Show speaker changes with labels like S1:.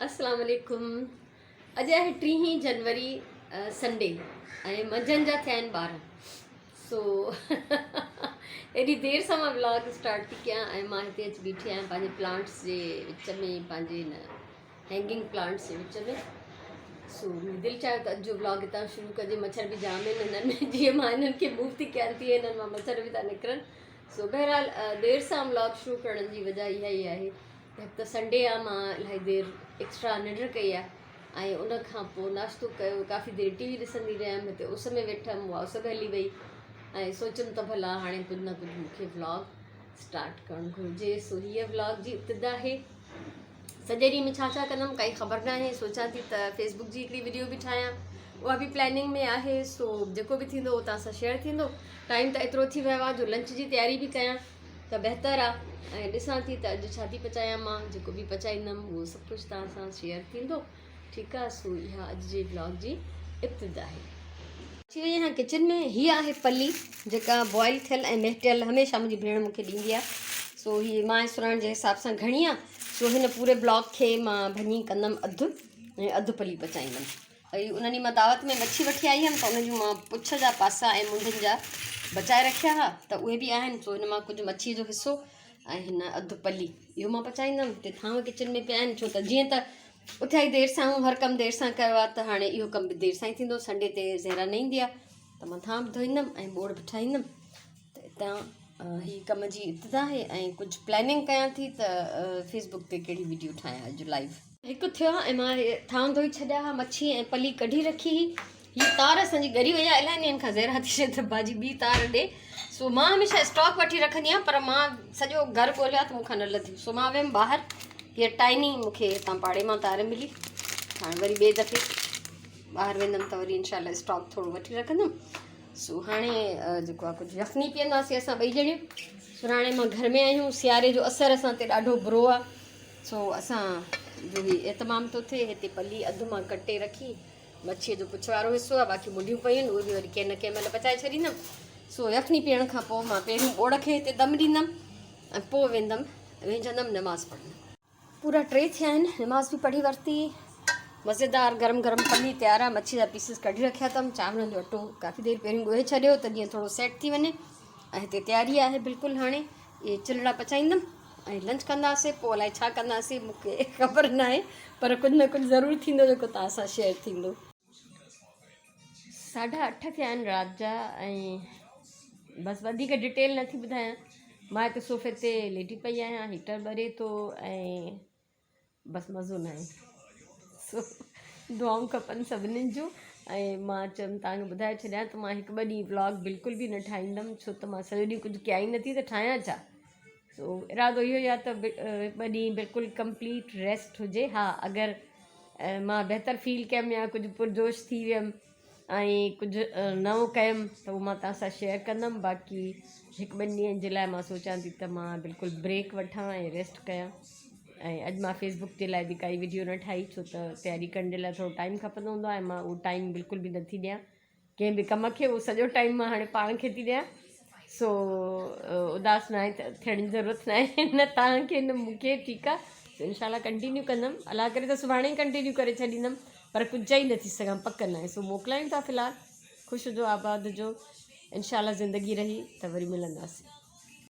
S1: اسلام عليڪم اڄ آهي ٽيهين جنوري سنڊي ۽ منجهند جا ٿيا آهن 12 سو ايڏي دير سان مان ولاگ اسٽارٽ ٿي ڪيان ۽ مان هتي اچي بيٺي آهيان پنهنجي پلانٽس جي وچ ۾ پنهنجي هن هينگنگ پلانٽس جي وچ ۾ سو منهنجي دل چاهيو ته اڄ جو ولاگ هتان شروع ڪجي. مڇر به جام آهن هنن ۾، جيئن مان هنن کي موو ٿي ڪيان تيئن هنن مان مڇر به ٿا نڪرن. سو بهرحال دير سان ولاگ شروع ڪرڻ جي وجه اها ئي آهي ته هڪ ته سنڊي آ، مان الاهي دير ايڪسٽرا ننڊ ڪئي آ ۽ ان کان پوء ناشتو ڪيو، ڪافي دير ٽي وي ڏسندي رهيم، هتي اس ۾ ويٺم، اها اس به هلي وئي ۽ سوچيم ته ڀلا هاڻي ڪجهه نه ڪجهه مون کي ولاگ اسٽارٽ ڪرڻ گهرجي. سو هيء ولاگ جي ابتدا آهي. سڄي ڏينهن ۾ ڇا ڇا ڪندم ڪائي خبر ناهي. سوچان ٿي ته فيسبوڪ جي هڪڙي وڊيو به ٺاهيان، اها به پلاننگ ۾ آهي. سو جيڪو به ٿيندو اهو توهان سان شيئر ٿيندو. ٽائيم ته ايترو ٿي ويو آهي جو لنچ جي تياري به ڪيان ته بهتر آهي ۽ ڏسان ٿي ته اڄ ڇا ٿي پچايان. مان جيڪو به پچائيندم اهو سڀ ڪجهه توهان سان شيئر ٿيندو. ٺيڪ آ، سو اها اڄ جي ولاگ جي ابتدا آهي. اچي وئي آهيان ڪچن ۾. هي آهي پلي جيڪا بوائل ٿيل ۽ مهٽيل هميشه منهنجي ڀيڻ مون کي ڏيندي آهي. سو هي مان ۽ سرڻ جي حساب سان گهڻي آهي. سو هن پوري بلاڪ کي مان ڀڃي ڪندم اڌ ۽ اڌ پلي پچائيندم. ۽ ان ڏينهن مان دعوت ۾ مڇي وٺي آئي هيم ته ان جون مان پڇ جا پاسا ۽ منڍن جا بچائي رکيا هئا ته اهي به آهن. سو هن مان ڪجهه مڇي جو حصو ۽ هن اڌ پلي اهو مان پچائيندم. هتي ٿانو ڪچن ۾ پيا آهن، ڇو ته جيئن ته اٿيا ئي دير سان آهيون، هر ڪم دير سان ڪيو آهي ته هاڻي اهو ڪم به دير سان ئي ٿيندو. سنڊي تي زهرا نه ايندي آهي ته مان ٿانو به ڌوئيندم ۽ ٻوڙ به ٺاهيندم. ته هتان هي ڪم جي ابتدا آهي ۽ ڪجهه پلاننگ ڪيان ٿي ته فيسبوڪ تي ڪهڙي وڊيو ٺاهيان اڄ لائيو. هڪ ٿيو ۽ مان ٿانو ڌوئي ڇڏيا ها، مڇي ۽ پلي ڪڍي رکي هئي. هي تار اسان جي ڳري وئي آهي، الائي ڏينهن کان زهرا ٿي چئي ته باجي ٻي تار ڏي. سو مان هميشه اسٽاڪ وٺي رکندي آهيان، پر مان سڄو گهر ڳوليا ته مون کان نه لڌي. سو مان ويم ٻاهر، هيء ٽائني مون کي هتان پاڙي مان تار ملي. هاڻي وري ٻئي دفعي ٻاهر ويندم ته وري انشاء الله اسٽاڪ ٿورو وٺي رکندم. سو هاڻي جيڪو آهي ڪجهه يخني پيئنداسين اسان ٻئي ڄڻيون. سراڻي مان گهر ۾ آهيون، سياري جو اثر اسان تي ڏاڍو برو آهي. سو اسان جو هي اهتمام ٿو ٿئي. هتي پلي اڌ مان ڪٽي رکي، مڇيء جو پڇ وارو حصو آهي، باقي منڍيون پيون آهن، اهي به وري ڪنهن نه ڪنهن مهل پچائي ڇڏيندم. سو يخني پيئڻ کان پوء مان پهريون ٻوڙ کي هتي دم ڏيندم ۽ پوء ويندم وينجهندم نماز پڙهڻ. پورا 3 ٿيا آهن، نماز به پڙهي ورتي. مزيدار گرم گرم پلي تيار آهي. مڇي جا پيسز ڪڍي رکيا اٿم. چانورن جو اٽو ڪافي دير پهريون ڳوهي ڇڏيو ته جيئن ٿورو سيٽ ٿي وڃي ۽ هتي تياري آهي بلڪل. هاڻي اهي چلڙا پچائيندم ۽ لنچ ڪنداسين، پوء الائي ڇا ڪنداسين مون کي خبر ناهي، پر ڪجهه نه ڪجهه ضرور ٿيندو جيڪو توهان سان شيئر ٿيندو. 8:30 ٿيا آهن رات جا ۽ بس وڌيڪ ڊيٽيل نٿي ٻڌايان. مان هتي صوفي تي ليٽي پئي آهيان، هيٽر ٻري ٿو ۽ بس مزو ناهي. سو دعائون کپن سڀنين جون ۽ مان چيم توهان کي ٻڌائي ڇڏيان ته مان هڪ ٻه ڏينهن ولاگ بلڪل به نه ٺاهيندم، ڇو ته مان سڄو ڏينهن ڪجهه ڪيان ئي نٿي ته ٺاهيان ڇا. سو ارادو اهو ئي آهي ته ٻه ڏينهن بلڪل ڪمپليٽ ريسٽ هجي. ها اگر مان بهتر فيل ڪيم يا ڪجهه پرجوش ٿي ويم ۽ ڪجهه نئون ڪيم ته اهو مان توهان سان شيئر ڪندم. باقي هڪ ٻن ڏينهن جي لاء مان سوچان ٿي ته مان بلڪل بريڪ وٺان ۽ ريسٽ ڪيان. ۽ اڄ مان فيسبوڪ جي لاء به ڪائي وڊيو نه ٺاهي، ڇو ته تياري ڪرڻ جي لاء ٿورو ٽائيم کپندو هوندو آهي ۽ مان اهو ٽائيم بلڪل به نٿي ڏيان ڪنهن به ڪم کي. اهو سڄو ٽائيم مان هاڻي پاڻ کي ٿي ڏيان. سو اداس ناهي ٿيڻ جي ضرورت ناهي، نه توهان کي نه مون کي. ٺيڪ آهي، سو انشاء الله ڪنٽينيو ڪندم. الله ڪري ته سڀاڻي ئي ڪنٽينيو ڪري ڇڏيندم، پر ڪجهه چئي نٿي سگهان، پڪ ناهي. سو موڪلايون ٿا في الحال. خوش هجو، آباد هجو، انشاء الله زندگي رهي ته وري ملنداسين.